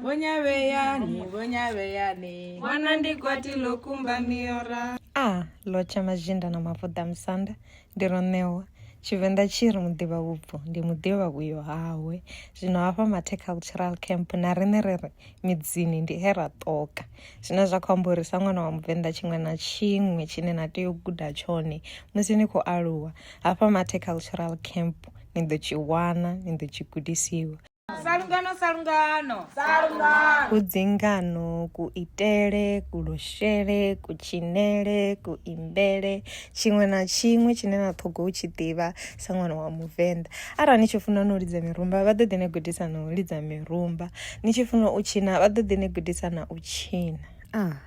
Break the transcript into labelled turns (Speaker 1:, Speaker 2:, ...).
Speaker 1: Vhonyavheyani, vhonyavheyani.
Speaker 2: Ṅwana ndi gwati ḽo kumba miora.
Speaker 3: A Lotsha mazhinda na mavuḓa musanda ndi Roṋewa. Tshivenḓa tshi ri muḓivha vhubvo ndi muḓivha vhuyo hawe. Zwino hafha Mathe Cultural Camp na riṋe ri ri midzini ndi he ra ṱoka. Zwine zwa khou amba uri sa ṅwana wa Muvenḓa tshiṅwe na tshiṅwe tshine na tea u guda tshone musi ni khou aluwa hafha Mathe Cultural Camp ni ḓo tshi wana, ni ḓo tshi gudisiwa.
Speaker 1: Salungano, salungano.
Speaker 3: Ku dzingano, kuitele, kuloshele, kutshinele, kuimbele, tshiṅwe na tshiṅwe tshine na ṱhoga u tshi ḓivha sa ṅwana wa Muvenḓa. Arali ni tshi funa no lidza mirumba vha ḓo ḓi ni gudisa na u lidza mirumba, ni tshi funa u tshina vha ḓo ḓi ni gudisa na u tshina. Ah.